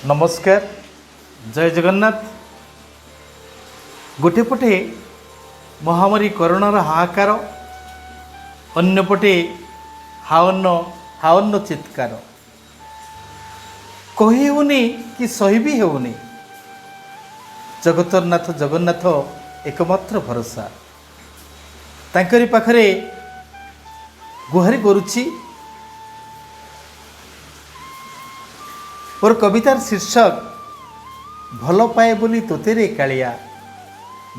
ନମସ୍କାର, ଜୟ ଜଗନ୍ନାଥ। ଗୋଟେ ପଟେ ମହାମାରୀ କରୋନାର ହାହାକାର, ଅନ୍ୟପଟେ ହାଅନ୍ନ ହାଅନ୍ନ ଚିତ୍କାର। କହି ହେଉନି କି ସହି ବି ହେଉନି। ଜଗତର ନାଥ ଜଗନ୍ନାଥ ଏକମାତ୍ର ଭରସା, ତାଙ୍କରି ପାଖରେ ଗୁହାରି କରୁଛି। ମୋର କବିତାର ଶୀର୍ଷକ, ଭଲ ପାଏ ବୋଲି ତୋତେ ରେ କାଳିଆ।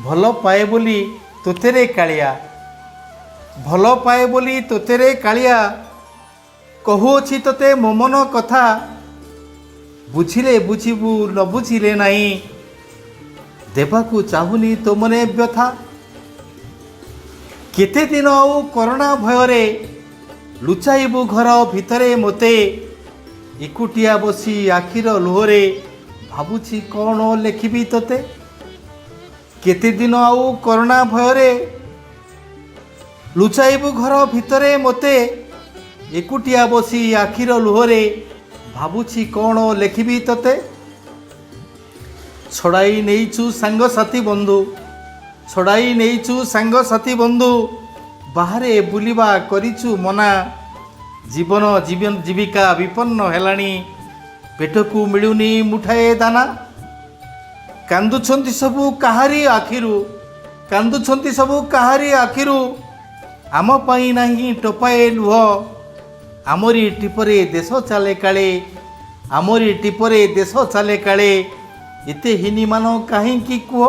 ଭଲ ପାଏ ବୋଲି ତୋତେ ରେ କାଳିଆ, ଭଲ ପାଏ ବୋଲି ତୋତେ ରେ କାଳିଆ, କହୁଅଛି ତୋତେ ମୋ ମନ କଥା। ବୁଝିଲେ ବୁଝିବୁ, ନ ବୁଝିଲେ ନାହିଁ, ଦେବାକୁ ଚାହୁଁନି ତୋ ମନେ ବ୍ୟଥା। କେତେ ଦିନ ଆଉ କରୋନା ଭୟରେ ଲୁଚାଇବୁ ଘର ଭିତରେ ମୋତେ? ଏକୁଟିଆ ବସି ଆଖିର ଲୁହରେ ଭାବୁଛି କ'ଣ ଲେଖିବି ତୋତେ। କେତେ ଦିନ ଆଉ କରୋନା ଭୟରେ ଲୁଚାଇବୁ ଘର ଭିତରେ ମୋତେ? ଏକୁଟିଆ ବସି ଆଖିର ଲୁହରେ ଭାବୁଛି କ'ଣ ଲେଖିବି ତୋତେ। ଛଡ଼ାଇ ନେଇଛୁ ସାଙ୍ଗସାଥି ବନ୍ଧୁ, ଛଡ଼ାଇ ନେଇଛୁ ସାଙ୍ଗସାଥି ବନ୍ଧୁ, ବାହାରେ ବୁଲିବା କରିଛୁ ମନା। ଜୀବନ ଜୀବନ ଜୀବିକା ବିପନ୍ନ ହେଲାଣି, ପେଟକୁ ମିଳୁନି ମୁଠାଏ ଦାନା। କାନ୍ଦୁଛନ୍ତି ସବୁ କାହାରି ଆଖିରୁ, କାନ୍ଦୁଛନ୍ତି ସବୁ କାହାରି ଆଖିରୁ, ଆମ ପାଇଁ ନାହିଁ ଟୋପାଏ ଲୁହ। ଆମରି ଟିପରେ ଦେଶ ଚାଲେ କାଳେ, ଆମରି ଟିପରେ ଦେଶ ଚାଲେ କାଳେ, ଏତେ ହୀନିମାନ କାହିଁକି କୁହ?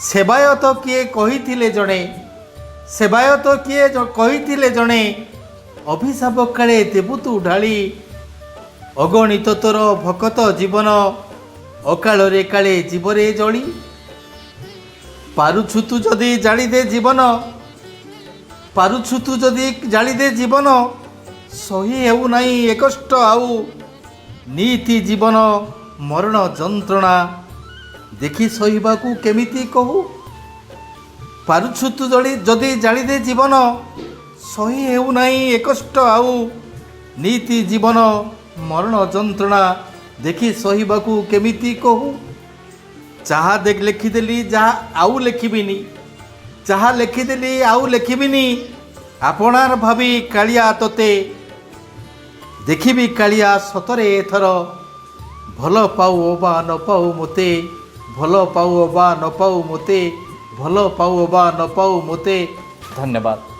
ସେବାୟତ କିଏ କହିଥିଲେ ଜଣେ, ସେବାୟତ କିଏ କହିଥିଲେ ଜଣେ, ଅଭିଶାପ କାଳେ ଦେବୁ ତୁ ଢାଳି। ଅଗଣିତ ତୋର ଭକତ ଜୀବନ ଅକାଳରେ କାଳେ ଜୀବରେ ଜଳି। ପାରୁଛୁ ତୁ ଯଦି ଜାଳିଦେ ଜୀବନ, ପାରୁଛୁ ତୁ ଯଦି ଜାଳିଦେ ଜୀବନ, ସହି ହେଉନାହିଁ ଏ କଷ୍ଟ ଆଉ। ନୀତି ଜୀବନ ମରଣ ଯନ୍ତ୍ରଣା ଦେଖି ସହିବାକୁ କେମିତି କହୁ? ପାରୁଛୁ ତୁ ଜଳି ଯଦି ଜାଳିଦେ ଜୀବନ, ସହି ହେଉନାହିଁ ଏ କଷ୍ଟ ଆଉ। ନୀତି ଜୀବନ ମରଣ ଯନ୍ତ୍ରଣା ଦେଖି ସହିବାକୁ କେମିତି କହୁ? ଯାହା ଲେଖିଦେଲି ଯାହା ଆଉ ଲେଖିବିନି, ଯାହା ଲେଖିଦେଲି ଆଉ ଲେଖିବିନି, ଆପଣାର ଭାବି କାଳିଆ ତୋତେ। ଦେଖିବି କାଳିଆ ସତରେ ଏଥର, ଭଲ ପାଉ ଅବା ନ ପାଉ ମୋତେ, ଭଲ ପାଉ ଅବା ନ ପାଉ ମୋତେ, ଭଲ ପାଉ ଅବା ନ ପାଉ ମୋତେ। ଧନ୍ୟବାଦ।